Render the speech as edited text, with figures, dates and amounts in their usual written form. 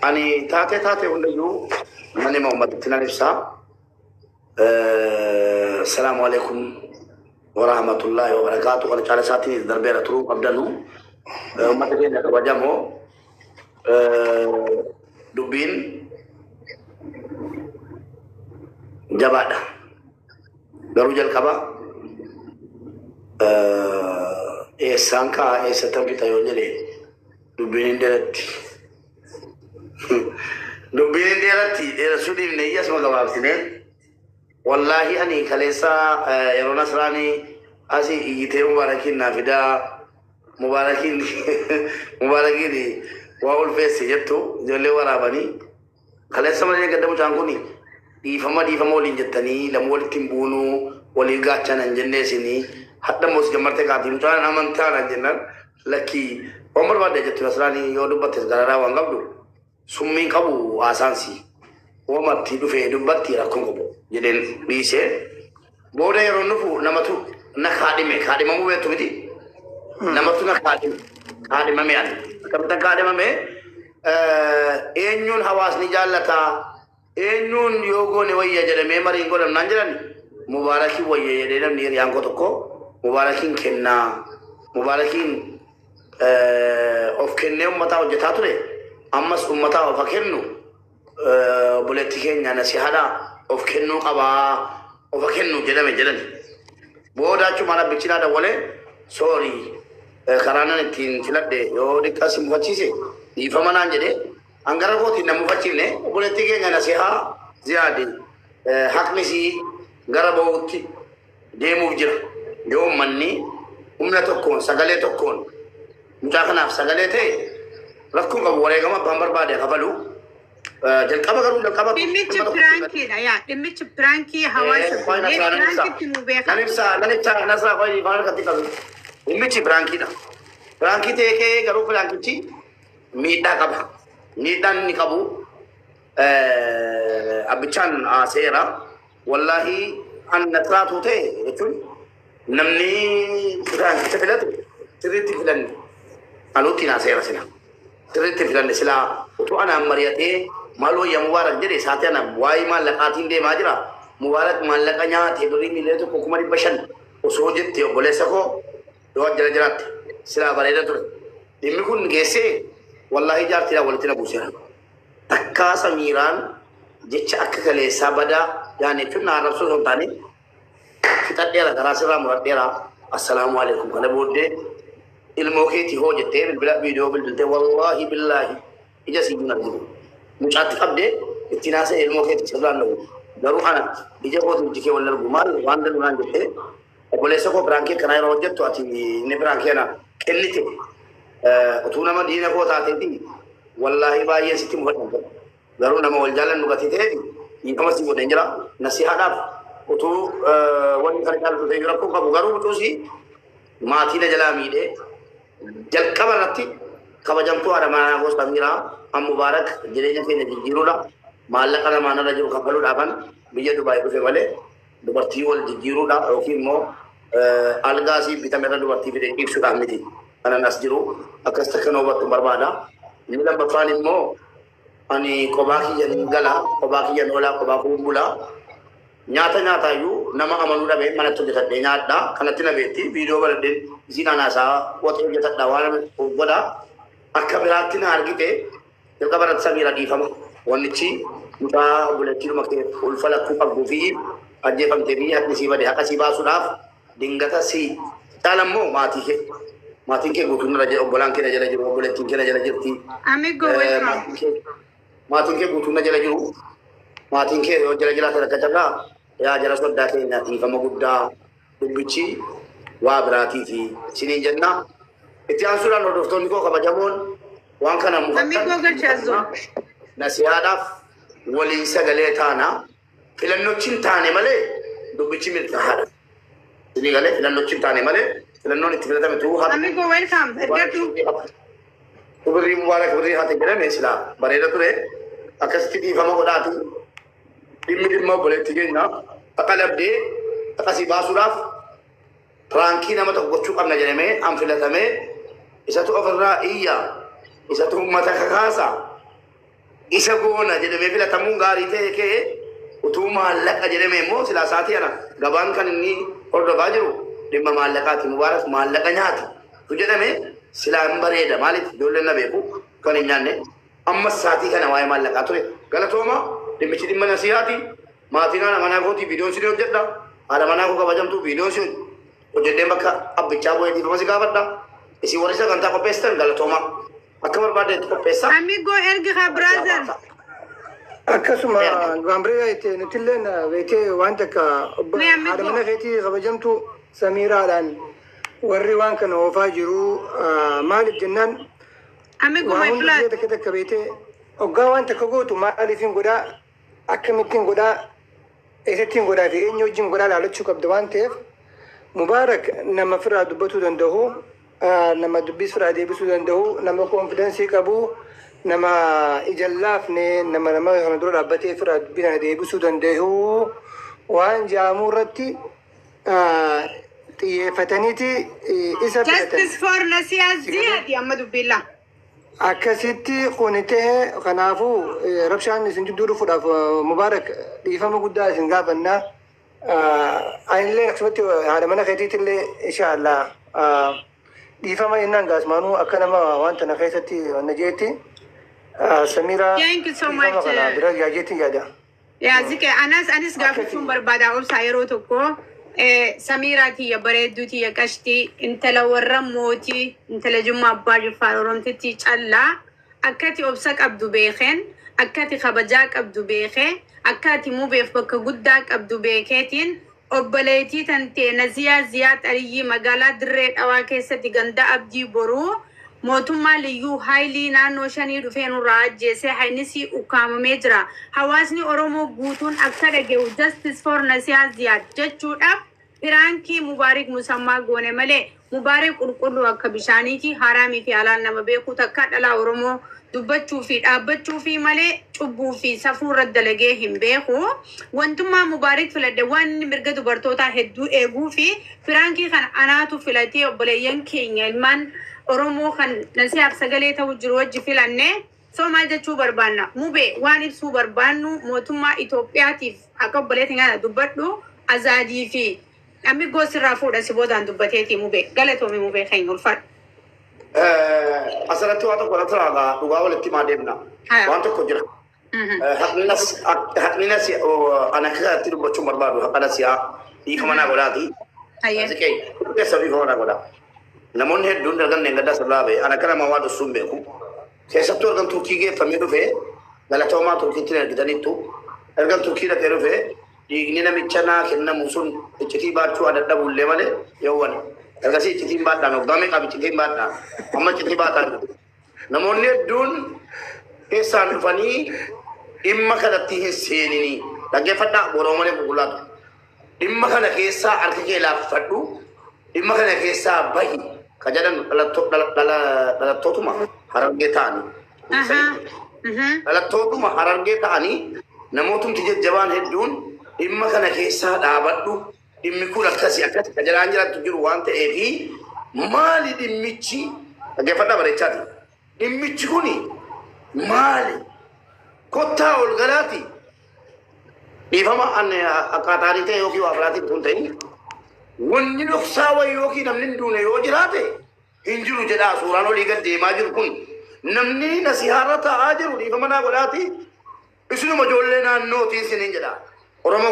Ani taatee taatee hundayyuu nan hima, uummatatti nan ibsaa. Salaamu alaikum warahmatullahi wabarakaatu. Kana caala isaatiin darbeera turuu qabdanu. Uummata keenya kabajamoo, dubbiin jabaadha. Garuu jalqaba eessaan ka'a, eessattan fixa yoo jedhe, dubbiin hin dheeratti. Dubbiin hin dheeratti, dheeressuu dhiifne asuma gabaabsine. Wallaahi ani kaleessa yeroo Nasraanii asii iyyitee Mubaarakiin naa fidaa, Mubaarakiin Mubaarakiin waa ulfeesse jettu ijoollee waraabanii kaleessa malee gadda. Mucaan kun dhiifama dhiifama waliin jettanii lamuu walitti hin buunuu, waliin gaachana hin jennee, isinii hadha immoo jammartee kaatii mucaan amantaa naan jennaan, lakkii, waan barbaadde jettu. Nasraanii yoo dubbattes gararaa waan qabdu summiin qabu, haasaansi wamatti dhufee dubbatti rakkoon qabu jedheen dhiisee. Booda yeroo nufu namatu na kaadhime. Kaadhimamuu beektu miti? Namatu na kaadhime. Kaadhimame. Ani akkamitti kaadhimame? Eenyuun hawaasni jaallataa, eenyuun yoo goone wayya jedhamee mariin godhamnaan jedhan, Mubaarakiin wayya jedhee namni hiriyaan koo tokko Mubaarakiin kennaa. Mubaarakiin of kennee ummataa hojjetaa ture, ammas ummataa of haa kennu, obboleetti keenya nasihaadha of kennuu qabaa, of haa kennu jedhame jedhani. Booda achumaan abbichinaa dawwalee, "Sorry, karaa nan ittiin filadhe yoo dhiqqa si mufachiise dhiifama" naan jedhee. Hangara kootiin na mufachiifne. Obboleettii keenya Nasihaa Ziyaadi, haqni sii gara bahuutti deemuuf jira. Yoo uummanni humna tokkoon, sagalee tokkoon mucaa kanaaf sagalee ta'e, rakkoon qabu, wareegama abbaan barbaade kafalu. Jalqaba garuu jalqaba. Dhimmichi prankiidha yaa, dhimmichi prankii hawaasa goonee prankitti nu beekaa. Nan ibsaa, nan ibsaa, Nasraa, qoyi, ifaan harkatti qabu. Dhimmichi prankiidha. Prankii ta'ee ka'ee garuu prankichi miidhaa qaba. Miidhaan inni qabu abbichaan haaseera. Wallaahi an Nasraatu ta'e jechuun namni prankicha filatu sirriitti filanne. Anuutti haaseera sila. Sirriitti filanne. Silaa utuu anaan mari'atee maal wayya Mubaarak jedhe isaati, ana waa'ee maallaqaatiin deemaa jira. Mubaarak maallaqa nyaate, birrii 1,500,000 osoo jette, obboleessa koo yoo jala jiraatte silaa bareeda ture. Dhimmi kun geessee wallaahi jaartiidhaan walitti na buuseera. Takkaa Samiiraan jecha akka kaleessaa badaa yaani jechuun na arrabsoo osoo hin taane, fixadheera, karaa sirraa muradheera. Assalaamu alaikum, kana booddee ilmoo keetii hoo jettee bilbila viidiyoo bilbiltee, wallaahi billaahi ija sii hin arginu. Mucaatti qabdee ittiin haasa'e, ilmoo keetii sirraan dha'u. Garuu ana ija kootiin iji kee wal argu maal waan dalu naan jettee. Obboleessa koo, prankii akkanaa yeroo hojjettu ati inni prankii ana kennite utuu nama diina koo taateeti, wallaahi baay'een sitti mufadhan. Garuu nama wal jaalannu gatii ta'eef dhiifama si godheen jira. Nasihaadhaaf utuu wanni kana caalatu ta'e rakkoo qabu, garuu utuusi maatii na jalaa miidhee. Jalqaba irratti kabajamtuu haadha manaa koo Samiiraa, an Mubaarak jireenya keenya jijjiiruudha. Maallaqa namaan irra jiru kaffaluudhaafan biyya Dubaay dhufe malee dubartii wal jijjiiruudha yookiin immoo algaa sii bitame irra dubartii fide ciibsuudhaaf miti. Kanan as jiru akkas takka na hubattu barbaada. Inni lammaffaan immoo ani kophaa kiyya hin gala, kophaa kiyya oolaa, kophaa koo bulaa. Nyaata nyaataayyuu nama amanuu dhabee manatti hojjetadhee nyaadha. Kanatti na beekti. Viidiyoo baladheen isiin anaasaa waxii hojjetadha waan godha. Akka biraatti na argite. Jalqaba irratti Samiira, dhiifama. Wannichi mucaa obboleettiidhuma kee ulfa lakkuu qabduu fi ajjeefamtee fi haqni sii bade, haqa sii baasuudhaaf dingata si caala immoo maatii kee. Maatiin kee guutuun irra jira, obbolaan kee na jala jiru, obboleettiin kee na jala jirti. Amigo, welcome. Maatiin kee guutuun na jala jiru. Maatiin kee yoo jala jiraatan akka carraa yaa jala soddaa keenya, dhiifama guddaa, dubbichi waa biraatiifi isiniin jenna. Itti aansuudhaan hordoftoonni koo kabajamoon waan kana Amigo galchaazoo. Nasihaadhaaf waliin sagalee taana. Filannochi hin taane malee dubbichi milkaa'aadha. Isinii galee? Filannochi hin taane malee filannoon itti filatame tuu haa Amigo, welcome. Ergadhu. Birrii Mubaarak birrii haate jedhame silaa bareeda ture. Akkasitti dhiifama godhaati. Dhimmi dhimma obboleettii keenya haqa dhabdee haqa baasuudhaaf prankii nama tokko gochuu qabna jedhamee an filatamee, isatu ofirraa iyya, isatu uummata kakaasa. Isa goona jedhamee filatamuun gaarii ta'e kee utuu maallaqa jedhame immoo silaa sa'aatii ana gabaan kan inni hordofaa jiru dhimma maallaqaati. Mubaarak maallaqa nyaata tu jedhame silaa hin bareeda. Maaliif ijoolleen na beeku kan hin nyaanne amma sa'aatii kana waa'ee maallaqaa ture. Galatooma, dhimmichi dhimma nasihaati. Maatiin haadha manaa kootii viidiyoon si hojjedha. Haadha manaa koo kabajamtuu viidiyoon si hojjedhee bakka abbichaa bu'ee dhiifama si gaafadha. Isin warri sagantaa qopheessitan galatooma. Akka barbaadde itti qopheessaa. Amigo ergi haa brother. Akkasuma gaambireeyaa itti nutilleen beekee waan takka Mee amigo. Haadha mana keetii kabajamtu Samiiraadhaan warri waan kana oofaa jiru maaliif jennaan Amigo waa my hunda blood. biyya takka takka beekee hoggaa waan takka gootu maaliifin godhaa, akkamittiin godhaa, eessattiin godhaa fi eenyu wajjin godhaa laalachuu qabda waan ta'eef, Mubaarak nama firaa dubbatuu danda'u, nama dubbii firaa deebisuu danda'u, nama confidence qabu, nama ija laafne, nama nama kana dura dhaabbatee firaa dubbii kana deebisuu danda'u waan jaamuu irratti xiyyeeffataniiti isa filatan. Justice for Nasiha Ziyaadi amma dubbiilla. Akkasitti kun ta'e, kanaafuu rabshaan isin jidduu dhufuudhaaf Mubaarak dhiifama guddaa isin gaafannaa. Anillee akkasumatti haadha mana keetiitillee inshaallah dhiifama jennaan gaasmaanuu akka nama waan tana keessatti wanna jeetti Samiraa Thank you so dhiifama much. kana bira yaajeetti yaada. Yaa zike anas anis gaafachuun barbaada obsaa yeroo tokko Samiiraa tiyya bareedduu tiyya qashtii intala warra mootii intala Jummaa Abbaa Jifaar Oromtitti callaa akkati obsa qabdu beekeen, akkati kabajaa qabdu beekee, akkati mubeef bakka guddaa qabdu beekeetiin obboleettii tantee Naziyaa Ziyaa Xariyyii magaalaa Dirree Dhawaa keessatti ganda Abdii Boruu mootummaa liyyuu haayilii naannoo shanii dhufee nurraa ajjeesee haynisii ukkaamamee jira. Hawaasni Oromoo guutuun akka dhage'u justice for Nasiyaa Ziyaad jechuudhaaf prank Mubaarik Musammaa goone malee, Mubaarik qulqulluu akka bishaaniiti, haraamii fi halaal nama beekuu takka dhalaa Oromoo dubbachuu fi dhaabbachuu fi malee cubbuu fi safuu irra dalagee hin beeku. Wantummaa Mubaarik filadhe waan inni mirga dubartootaa hedduu eeguu fi prank kana anaatu filatee obboleeyyan keenya ilmaan Oromoo kan nasihaaf sagalee ta'u jiru wajji filanne. So maal jechuu barbaanna? Mubee waan ibsuu barbaannu mootummaa Itoophiyaatiif akka obboleetti kana dubbadhu azaadii fi namni goosirraa fuudha si boodaan dubbateeti. Mubee galatoomi, mubee keenya ulfaadhu. Asirratti waa tokko irratti raagaa dhugaa walitti himaa deemna. Waan tokko jira. Haqni nasi ana akka kanatti dubbachuun barbaadu haqa nasiyaa dhiifama naa godhaati. Siqee keessa dhiifama naa godhaa. Namoonni hedduun dargan gaddaa sirraa ba'e ana akka nama waa dhussuun beeku. Keessattuu ergan Turkii geeffamee dhufee, galatoomaa, Turkiitti ergitaniittu, ergan Turkii dhaqee dhufee dhiigni namicha naa kennamu sun iccitii baachuu adda malee yoowwan. Ergasii iccitiin baadhaan waggaa meeqaaf iccitiin baadhaan amma iccitii baataa jiru. Namoonni hedduun keessaan dhufanii dhimma kanatti hin seeninii dhaggeeffadhaa boroo malee qulqullaatu. Dhimma kana keessaa harka kee laaffadhu, dhimma kana keessaa bahi ka jedhan dhalattootuma Harargee ta'anii. Dhalattootuma Harargee ta'anii namootumti jajjabaan hedduun dhimma kana keessaa dhaabadhu, dhimmi kun akkasi akkasi ka jedhaan jiraattu jiru waan ta'eefi maali dhimmichi, dhaggeeffadhaa bareechaati. Dhimmichi kuni maali? Kottaa ol galaati. Dhiifama akkaataarii ta'e yookiin waa biraatiin tun ta'in wanni dhoksaa wayii yookiin namni hin duune yoo jiraate hin jiru jedhaa. Suuraan olii gad deemaa jiru kun namni nasihaarra taa'aa jiru dhiifama naa godhaati. Isinuma ijoollee naannootiin isiniin jedha. Oromoo